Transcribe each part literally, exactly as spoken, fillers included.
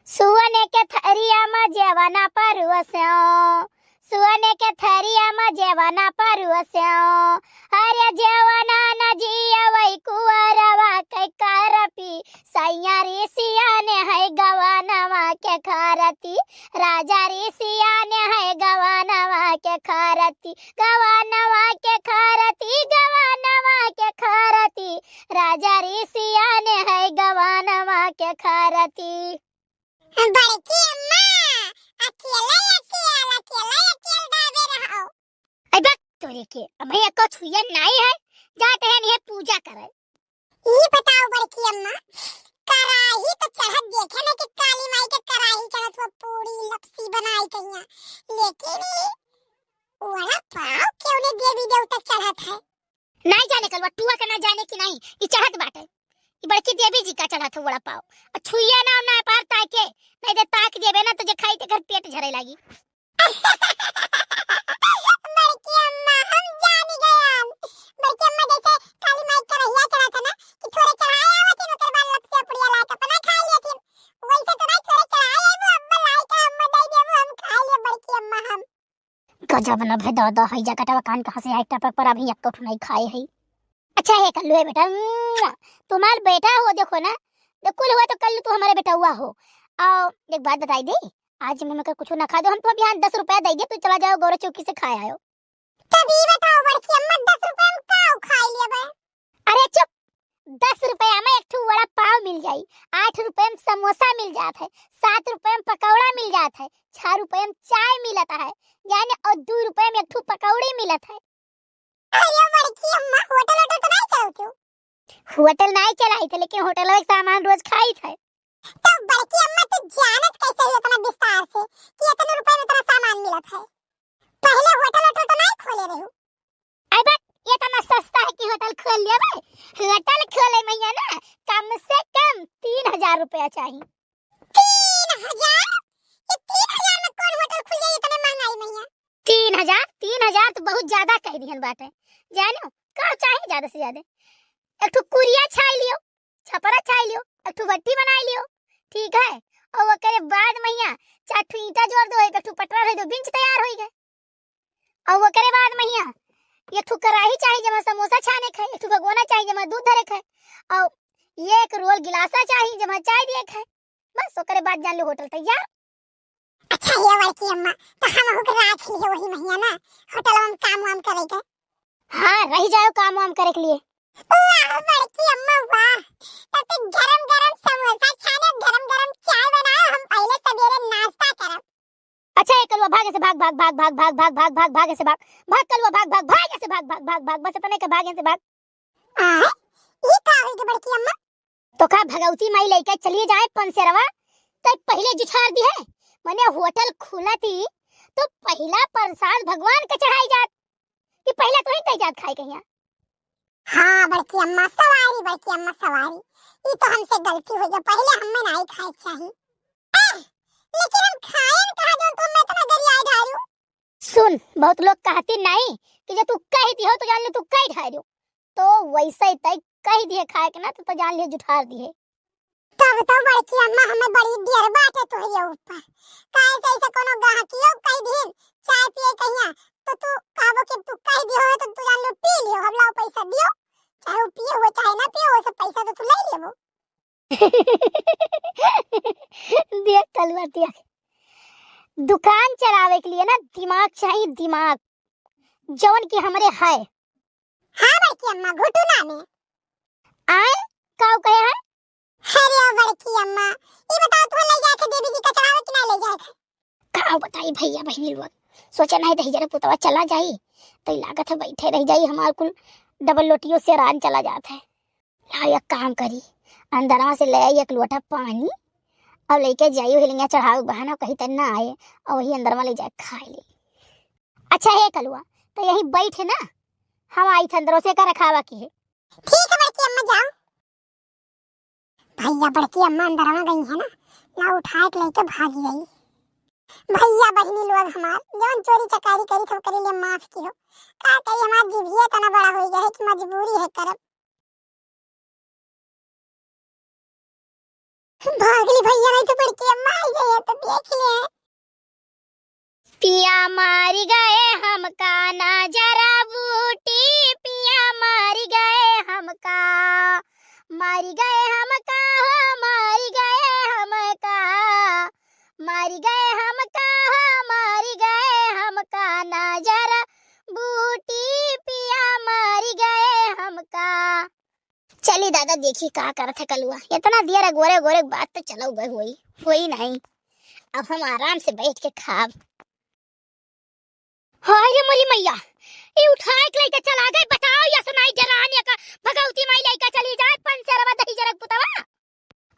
सुअने के थरिया मा जेवना परुसो, सुअने के थरिया मा जेवना परुसो, अरे जेवना न जियवै कुंवरवा के करपी, सैया रे सियाने है गवनवा के खरती, राजा रे सियाने है गवनवा के खरती, गवनवा के खरती, गवनवा के खरती, राजा रे सियाने है गवनवा के खरती। बड़की अम्मा, अकेले अकेल, अकेले अकेल दाबे रहो। अबे तोरे के, अब भैया को छुइया नाई है, जाते हैं नहीं पूजा करे। ई बताओ बड़की अम्मा, कराही तो चढ़त देखे ना कि काली माई के कराही चढ़त हुआ पूरी लपसी बनाई कहिया, लेकिन ई वड़ा पाव क्यों ने देवी देवता चढ़त है? नाई जाने कलवा टुआ के ना जाने कि नाई, ई चढ़त बाटे। ई बड़की देवी जी का चढ़त है वड़ा पाव। और छुइया ना, ना पार ताके, नहीं दे ताक देबे ना तो जे खाई ते घर पेट झरे लागी। बड़की अम्मा, हम जानी गयन। बड़की अम्मा, जैसे काली माई करहिया चढ़त है ना, कि थोड़े चढ़ाए आवत ही, ओकर बाद लपसिया पुड़िया ला के अपना खा लेथिन। वैसे तो नहीं, थोड़े चढ़ाए आइबो, अम्मा लाई का अम्मा दे देबो, हम खा ले बड़की अम्मा हम। गजब न भे दादा, हई जकटवा कान कहाँ से आए टपक पर, अभी एक्को ठो नहीं खाए है। अच्छा है कल्लू है बेटा, मुआ, तुम्हार बेटा हो देखो ना, तो कुल हुआ तो कल्लू तू हमारे बेटउआ हो। आओ एक बात बताई दे, आज मैं मगर कुछ ना खा दो, हम तो बिहान दस रुपया दे दे, तू चला जाओ गौरा चौकी से खाए आयो। तब ई बताओ बड़की अम्मा, दस रुपया में का खाई लेबे? अरे चुप, दस रुपया में एक ठो वड़ा पाव मिल जाई, आठ रुपया में समोसा मिल जात है, सात रुपया में पकौड़ा मिल जात है, छह रुपया में चाय मिलत है, यानी और दो रुपया में एक ठो पकौड़ी मिलत है। अरे बड़की अम्मा, होटल वोटल तो नहीं चलाऊ तू? होटल नहीं चलाई थे, लेकिन होटल में सामान रोज खाई थे। तो बड़की अम्मा, तू जानत कैसे हो इतना विस्तार से कि इतने रुपए में इतना सामान मिलत है? पहले होटल वोटल तो नहीं खोले रहू। आई बात, ये इतना सस्ता है कि होटल खोल लेबे? होटल खोले मैया ना, कम से कम तीन हजार रुपया चाहिए। तीन हजार? ये तीन हजार में कौन होटल खुल जाई इतने महंगाई मैया? तीन हजार, तीन हजार तो बहुत ज्यादा कह दिहन बाटे। जानो, का चाही ज्यादा से ज्यादा? एक ठो कुरिया छाई लियो, छपरा छाई लियो, एक ठो भट्टी बनाई लियो, ठीक है? और ओकरे बाद मैया चार ठो ईंटा जोड़ दो, एक ठो पटरा रह दो, बिंच तैयार होई गए। और ओकरे बाद मैया एक ठो कराही चाही, जेमा समोसा छाने खाए, एक ठो भगोना चाही, जेमा दूध धरे खाए, और एक रोल गिलासा चाही, जेमा चाय दिए खाए। बस ओकरे बाद जान लो होटल तैयार। अच्छा हे बड़की अम्मा, तो हम अहू के राख लियो वही महीना ना, होटल में काम वाम करे के। हाँ, रह जाओ काम वाम करे के लिए। वाह बड़की अम्मा वाह, तब तो गरम गरम समोसा छाने, गरम गरम चाय बनाओ, हम पहले सवेरे नाश्ता करब। अच्छा ये कलुआ भाग ऐसे भाग, भाग, भाग, भाग, भाग, भाग, भाग, भाग, भाग ऐसे भाग, भाग कलुआ भाग, भाग, भाग ऐसे भाग, भाग, भाग, भाग, बस इतने के भाग ऐसे भाग। आय, ई का होई गे बड़की अम्मा? तो का भगवती माई लइके चली जाए पंसेरवा, तो पहिले जुठार दिहे, मने होटल खुलती तो पहिला प्रसाद भगवान के चढ़ाई जात, कि पहिला तो ही तय जात खाए कहिया। हाँ बड़की अम्मा सवारी, बड़की अम्मा सवारी, ई तो हमसे गलती हो गया, पहिले हमें नहीं खाए के चाही। आह, लेकिन हम खाए न कहा जो तुम इतना गरियाए डारू। सुन, बहुत लोग कहती नहीं कि जो तू कह दियो तो जान ले तू कह ढारियो। तो वैसे ही तय कह दिए खाए के ना, तो, तो जान ले जुठार दिए। तब तो बड़की अम्मा हमें बड़ी डर बाटे तोहरे ऊपर। काहे से ऐसे कोनो गाहकियो कह दिन चाय पिए कहिया, तो तू कहबो कि तू कह दियो है तो तू जान लो पी लियो, हम लाओ पैसा दियो, चाहे वो पिए हो चाहे ना पिए हो, सब पैसा तो तू ले लेबो। देख कलुआ देख, दुकान चलावे के लिए ना दिमाग चाहिए, दिमाग, जौन की हमरे है। हाँ बड़की अम्मा, घुटू ना में। आए, काऊ कहे है? अरे बड़की अम्मा, ई बताओ तू ले जाए थे देवी जी का चढ़ावे कि ना ले जाए थे? काऊ बताई भैया बहिनी लोग, सोचा नहीं दही जरा पुतवा चला जाई, तो लागत है बैठे रह जाई, हमार कुल डबल लोटियों से रान चला जात है। ला एक काम करी, अंदरवा से ले आई एक लोटा पानी और लेके जाई वही लंगिया चढ़ावे के बहाना, कहीं तक ना आए और वही अंदरवा ले जाए खा ले। अच्छा हे कलुआ, तो यही बैठ ना, हम आई थे अंदरों से का रखावा की है। ठीक है बड़की अम्मा जाओ। भैया बड़की अम्मा अंदरवा गई है ना, ला उठाए के लेके भाग गई। भैया बहिनी लोग हमार जौन चोरी चकारी करी थे ओकरे लिए माफ कियो, का करी हमार जिभिया इतना बड़ा हो गया है कि मजबूरी है करब। भाग ली भैया, नहीं तो बड़की अम्मा आई जाए तो देख ले। पिया मारी गए हमका नजरा बूटी, पिया मारी गए हमका, मारी गए हमका हो, मारी गए हमका, मारी गए हमका हो, मारी गए हमका नजरा बूटी, पिया मारी गए हमका। चली दादा, देखी का करत है कलुआ। इतना देर अगोरे अगोरे बात तो चलउ गए होई, होई नहीं। अब हम आराम से बैठ के खाब। हाय रे मोरी मैया, ई उठाए के लइके चला गए। बताओ, यस नाई डरान, एका भगवती माई लइके चली जाए, पंसेरवा दही जरक पुतवा।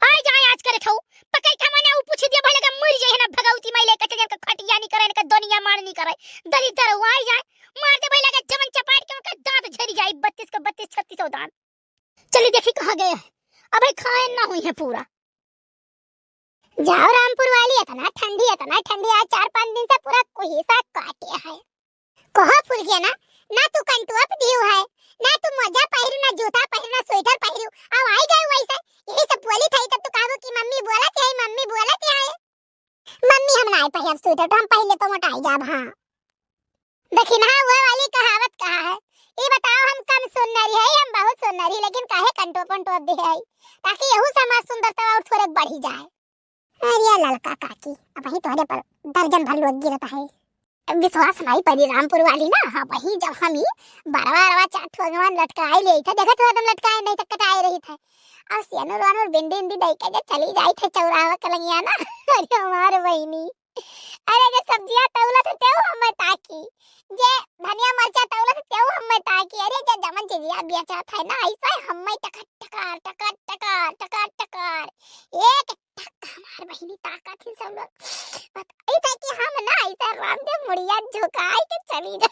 आई जाए आज करे खाऊ, पकड़ के मने ऊ पूछ दिया भले का मर जाए ना, भगवती माई लइके चली जाए, खटिया नहीं करे, इनका दुनिया मार नहीं करे, दलिद्दर आई जाए, मार दे भले का जवन चपाट के उनका दांत झरी जाए, बत्तीस का बत्तीस, छत्तीस दांत। चली देखी कहाँ गए हैं। अबे खाए ना हुई है पूरा। जाओ रामपुर वाली, इतना ठंडी, इतना ठंडी, आज चार पाँच दिन से पूरा कुहेसा काटे है। कहाँ फूल गया ना, ना तू कंटुआ पे दियो है, ना तू मोजा पहिरू, ना जूता पहिरू, ना स्वेटर पहिरू, अब आई गए वैसे। यही सब बोली थी तब तू कहबो कि मम्मी बोलत है, मम्मी बोलत है। मम्मी, हम नाई पहिरब स्वेटर, तो हम पहिले तो मोटाई जाब। हाँ, देखी ना, वो वाली कहावत कहा है। ई बताओ, हम कम सुन्नरी है, हम बहुत सुन्नरी, लेकिन काहे कंटो पंटो दे है, ताकि यहू से हमार सुंदरता और थोड़े बढ़ी जाए। अरे ललका काकी, अबहीं तोहरे पर दर्जन भर लोग गिरत है। विश्वास नाई परी रामपुर वाली ना, हाँ, वही जब हम ही बरवा अरवा चार ठो अगवान लटकाए ले थे, देखत हो एकदम लटकाए नहीं तो कटाए रही थे। और सियानुर वानुर बिंदी इंदी दई के जे चली जाई थे चौराहा कलंगिया ना। अरे हमार बहिनी, अरे जे सब्जिया तौलत है तेऊ हमें ताकी, जे धनिया मरचा तौलत है तेऊ हमें ताकी, अरे जे जमन चीजिया बेचत है ना ऐसा हमें टकर टकर टकर टकर टकर टकर, एक तक हमार बहिनी ताकत ही सब लोग। बताई था कि हम ना ऐसा रामदेव मुड़िया झुकाई के चली जा।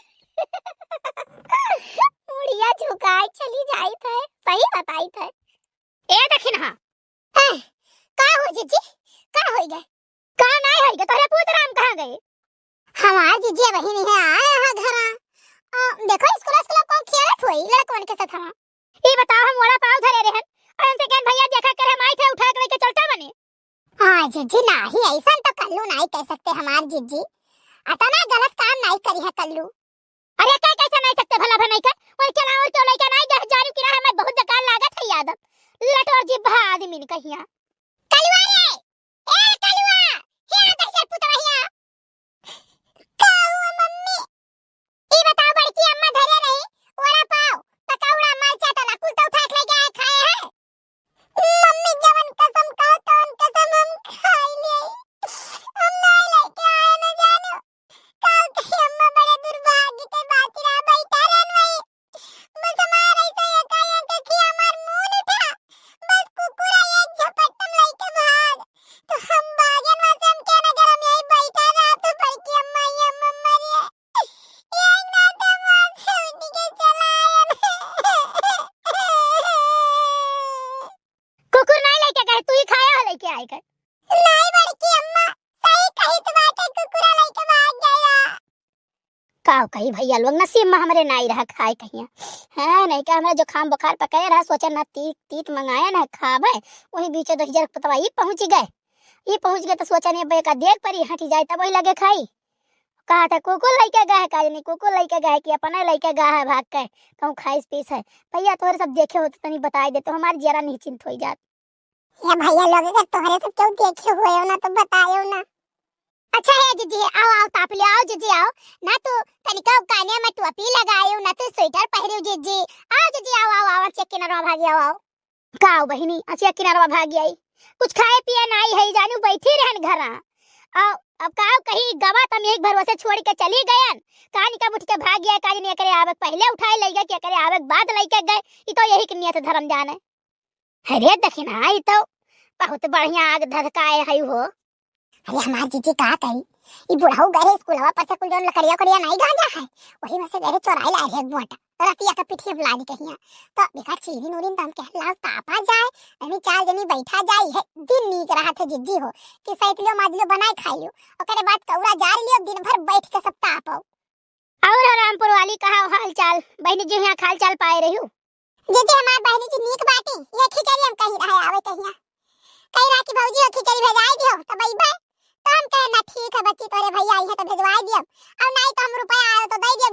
मुड़िया झुकाई चली जाई थे, सही बताई थे। ए देखिन हाँ। ए, का हो जीजी? का होई गए? का नाई होई गए? तोहरे पूत राम कहाँ गए? हमार जीजी वही नहीं है, आए हैं घरा। आ, देखो स्कूल स्कूल कौन खेलत होई लड़कवन के साथ हम। ई बताओ, हम वड़ा पाव धरे रहन, और हमसे कहन, "भैया देखा कर, हम आई थे उठा के लेके चलता बने।" हाँ जीजी, नाही, ऐसा तो कल्लू नाही कह सकते हमार जीजी, अतना गलत काम नाही करी है कल्लू। अरे क्या कैसे नाही सकते भला भर नाही कर, और चला और क्यों लेके नाही गए, जारू की राह में बहुत बेकार लागत है यादव, लटोर जी भा आदमी ने कहिया। कलुआ रे, ए कलुआ, हे आ कैसे पुतवा हिया। का हुआ मम्मी? ई बताओ बड़की अम्मा धरे रही, वड़ा पाव, पकौड़ा, मरचा, तला, कुल तो उठा के लेके आए खाए हैं। मम्मी जवन कसम कहो तवन कसम हम खाई ले। हम ना लेके आए न जानू। का कही अम्मा बड़े दुर्भाग्य के बात रहा, बैठा रहन वही। बस हमार ऐसा एकाएक देखी हमार मूड उठा। बस कुकुरा एक झपट्टम लेके भाग। तो हम भागन वहाँ से, हम क्या ना करम, यही बैठा रहा तो बड़की अम्मा, ये अम्मा मरिए। एक रात हम वहाँ से उठ के चला आयन। कुकुर नहीं लेके गए, तू ही खाया हो लेके आए कर। नहीं बड़की अम्मा, सही कही तो बात है, कुकुरा लेके भाग गया। का कही भैया लोग, नसीब में हमरे नाई रहा खाए कहिया। हाँ, नहीं का हमरा जुकाम बुखार पकड़े रहा, सोचा ना तीत, तीत मंगाया ना खाबे। वही बीचे दो हजार पुतवा ई पहुँच गए। ई पहुँच गए तो सोचा नहीं, अब एका देख परी हटी जाए तब वही लगे खाई। कहा था कुकुर लइके गए है, का जानी कुकुर लइके गए है कि अपने लइके गए है भाग के, कहूँ खाइस पीस है। भैया तोहरे सब देखे होते तनी बताई दे तो हमार जियरा निश्चिंत हो जात। ए भैया लोग, अगर तोहरे सब केहू देखे हुए हो ना, तो बतायो ना। अच्छा हे जीजी, आओ, आओ, ताप ले आओ जीजी, आओ। ना तू तनिका काने में टोपी लगायो, ना तू स्वेटर पहिरियो जीजी। आओ जीजी, आओ, आओ, आओ, अच्छे किनारवा भागी आओ, आओ। का हो बहिनी, अच्छे किनारवा भागी आई? कुछ खाए पिए नाई है, जानू बैठी रहन घरा। आओ, अब का कही, गवा तम एक भरोसे छोड़ के चली गयन। कानी का उठ के भाग गया, काज नहीं करे, आवे पहले उठाए ले गए, कि करे आवे बाद लेके गए। ई तो यही के नियत धर्म जाने। अरे दखिनहा, ई तो बहुत बढ़िया आग धधकाए है हो। अरे हमार जीजी का कही, ई बुढ़ऊ गए रहे स्कूलवा पर से कुल जौन लकड़िया उकड़िया नाई गांजा है, वही में से गए रहे चोराई लाए रहे एक बोटा। रतिया के पिठिया बुला दी कहिया। तो बेकार चीनी नूरिन तो हम कहे लाओ तापा जाए, अभी चार जनी बैठा जाए, है दिन नीक रहा थे जीजी हो, कि सैतलियो माजलियो बनाए खाई लियो, ओकरे बाद कौरा जार लियो, दिन भर बैठ के सब तापो। और हो रामपुर वाली, कहा हाल चाल? बहनी जी यहाँ हाल चाल पाए रही हूँ। जीजी हमार बहनी जी नीक बाटी, ये खिचड़ी हम कहीं रहे आवे कहिया। कही रहा कि भौजी हो खिचड़ी भेजाई दियो तब अइबे। तो हम कहे ना ठीक है बच्ची, तोरे भैया आई है तो भेजवाई दियो, और नहीं तो हम रुपया आयो तो दे दियो,